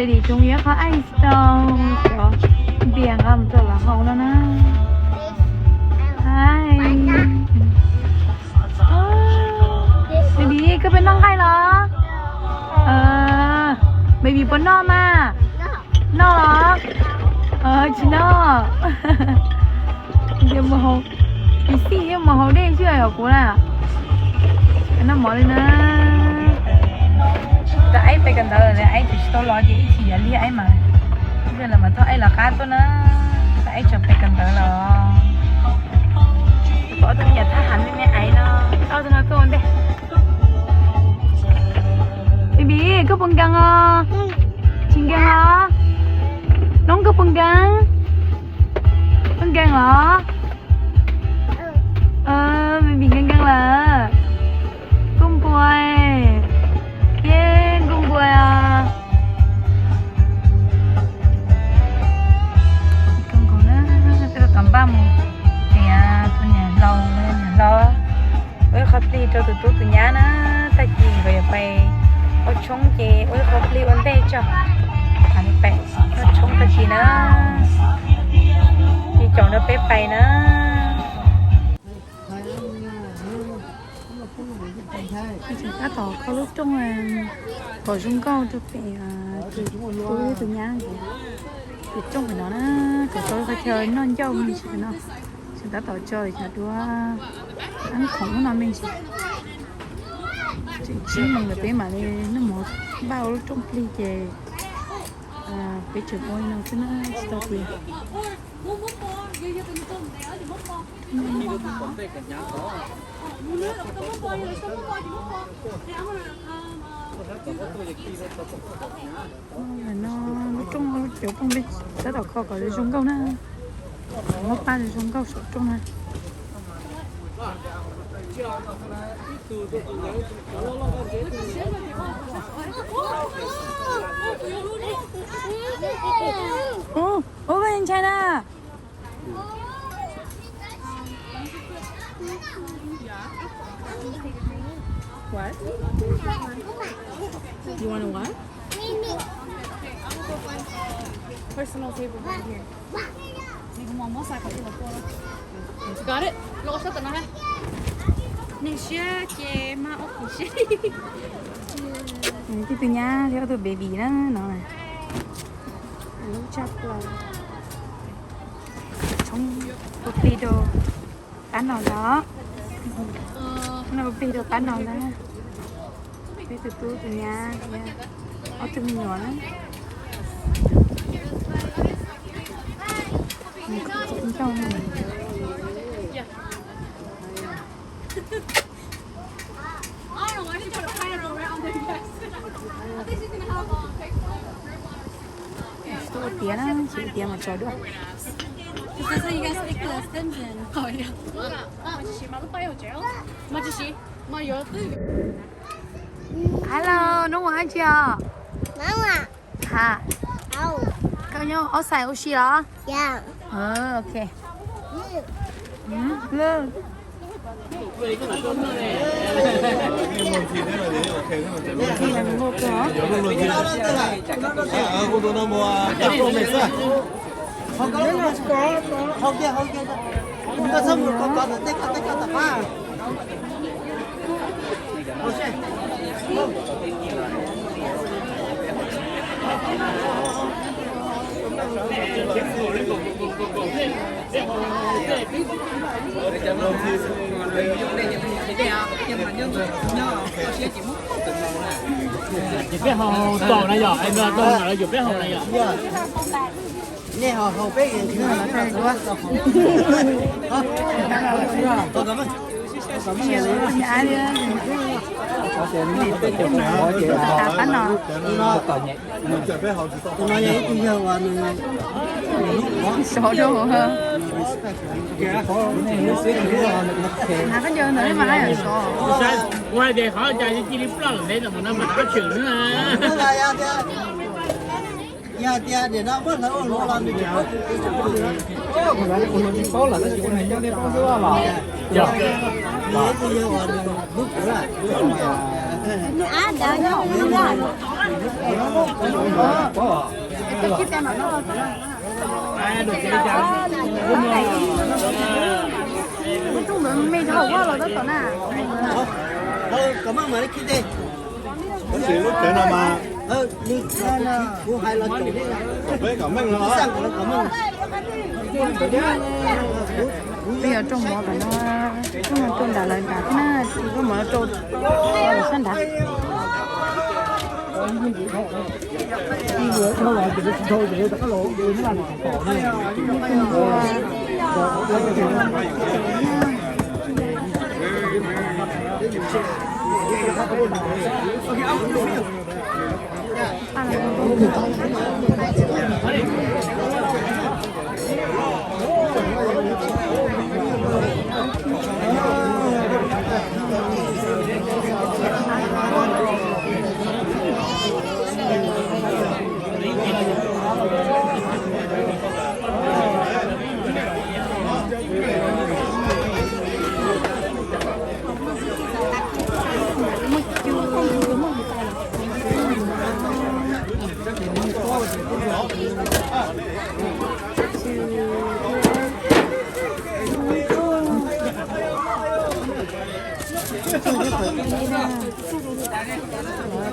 Daddy tsoom yuav qhov ice tau cov npias nqa mus rau lawv haus no na. Hi. Baby, koj puas noj nqaij los? Baby puas noj mas? Noj los? Tsis noj. Mus haus, ib xij mus haus dej xwb os kuv na. Noj mov li na. Tau aib pem kawm ntawv lawm, aib tsis tau los ces ib chim yuav liag aib mas. Ib pliag lawv mam thauj aib los qab tuaj na. Tau aib tsaug pem kawm ntawv los. Pom tus me nyuam thab ham me me aiv no, tau tus no tuaj ua ntej. Baby, koj puas nkees os? Tsis nkees los? Noob, koj puas nkees? Koj nkees los? Baby nkees nkees lawm. Good boy. Yeej good boy os. Koj nkaus na, peb rov qab npaj mus tiav tus niam laus, niam hlob. Ua ib qho plig rau tus tub tus nyab na, tag kis nkawd yuav pais ua tshoob ces ua ib qho plig ua ntej tso. Pais ua tshoob tag kis na, ces caum nrog peb pais na. Tseem tab tom kho lub rooj kom zoo nkauj rau pem tus tub tus nyab. Tus rooj pem no na, kom tau qhov chaw noj ncauj me ntsis no. Tseem tab tom tso cov duab ab khoom no me ntsis. Tseem tsib moos lawm peb mam li noj mov, npaj ua lub rooj plig ces peb tseem ua li no xwb na, tsis tau tiav. No lub rooj, cov rooj peb tab tom kho kom zoo nkauj na. Muab pab zoo nkauj saum rooj na. Ua koj ntshai na. What? You want a what? Personal table right here. Got it. Neeg siab ces mas ob phuv siab. Tib tug nyab thiab ob tug baby na no. Lub tshaj plaws. Tshoob ua plig rau qab no ntag. No ua plig rau qab no ntag. Peb tus tub tus nyab thiab ob tug me nyuam na. Ncauj. Tsis tau ua tiav na, tsis ua tiav mas tso duab. Is this how you guys pick the stems in? Oh, yeah. Hello, noob ua dab tsi os? Ha, koj nyob outside ua si los? Ok. Ces peb haus tau na yom, es no tau na yom, peb haus na yom. Nej haus haus peb. Qab no. Sov rau hauv. Hnav khaub ncaws ntawd mas haj yam sov. Kuv hais tias qhov cas cia li ploj lawm ntev ntawm no mas qab tshwm na. Yog tias nim no muab hlawv ua luav los nws tsis paub. Kuv tsis paub lawm tab sis ua nws nyob deb paub xwb los. Nws ib tug yawg uas nws hlub kuv lawm. Lub rooj ntawd me dhau ua los tab tom na. Lub tsev no mas, kuv hais los tseem kom peb kom meej no. Peb yog rooj mov tom no, rooj mov rau nram lawv nram thiab na, rooj mov rau sab nrad.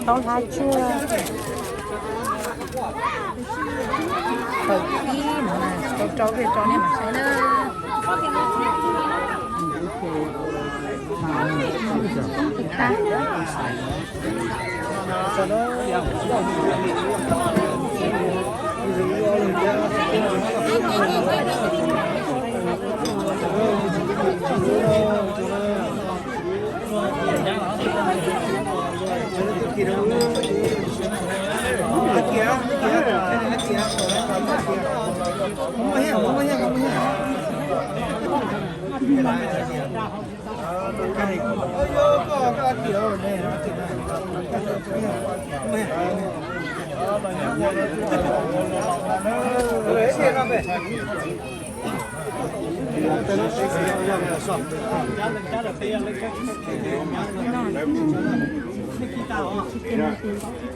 Taub hlab tsuag, pawg kib no, tau rau peb rau nej mam saib na.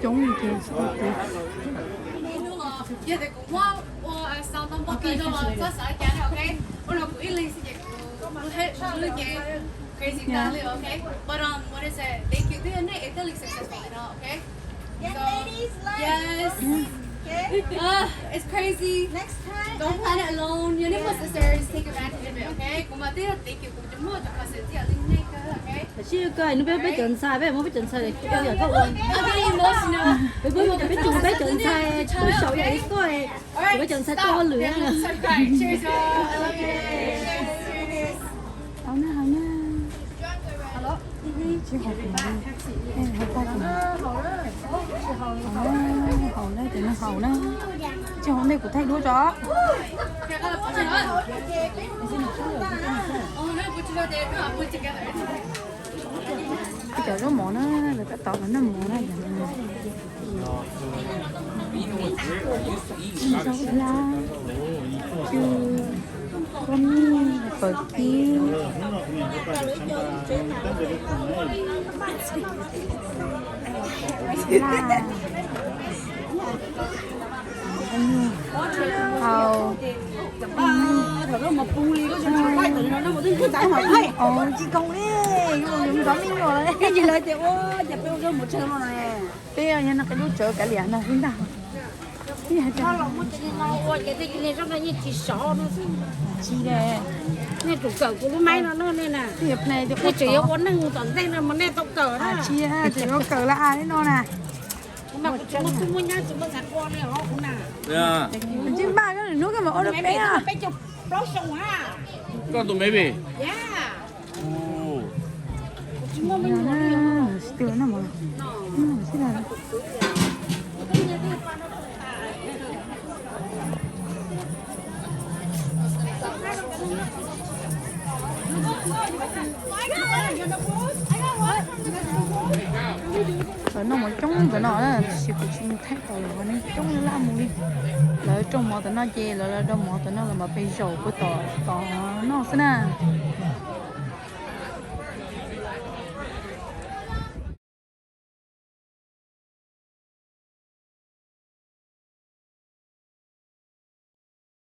Coob li ces tsis tau tiv. Yog tias kuv muab ua xaus tau npog kawg rau los txhob xav cas, ok. Ua no kuv ib leeg xwb ces kuv lub cev crazy tas li, ok. But um, what is it? Thank you. Twb yog nej es thiaj li successful li no, ok. Yes. Uh, it's crazy. Don't plan it alone. Your neighbor sisters take advantage of it, ok. Kuv mas twb yog thank you, kuv cov muaj cov cousins thiaj li nej kawg, ok. Tam sim no peb peb cov ntxhais, peb muab peb cov ntxhais, peb muab peb cov ntxhais tuaj saum yam li koj, peb cov ntxhais tuaj lwm. Haus na, haus na. Tsis haus, haus na, ces nws haus na. Tsis haus ntej kuv thaij duab tso. Peb cov zaub mov na, lawv tab tom los noj mov na. Zaub hlab, cw, kua mis, pawg kib, laj, haus. Ov, tsis koom li, yus cov me nyuam lawm, ces lawv tias ua cas peb ua zaub mov tsawg no ne. Peb yog no qe lub tsawv kav liam no xwb ntag. Tsis, nej tsum kawm kuv lub maib no na, nej na. Nej tseem yuav ua neej tom ntej no mas nej tau kawm na. Tsis, tseem yuav kawm la li no na. Tsis npaj koj hnub koj mam ua rau peb. Koj tus me vim. Lawv noj mov coob ntawm no, tab sis kuv tsis mus thaij tau lawv, noj coob laj mus li. Lawv rau mov tom no ces lawv, lawv rau mov tom no lawv mam pes zaum puag tom, tom noj xwb na.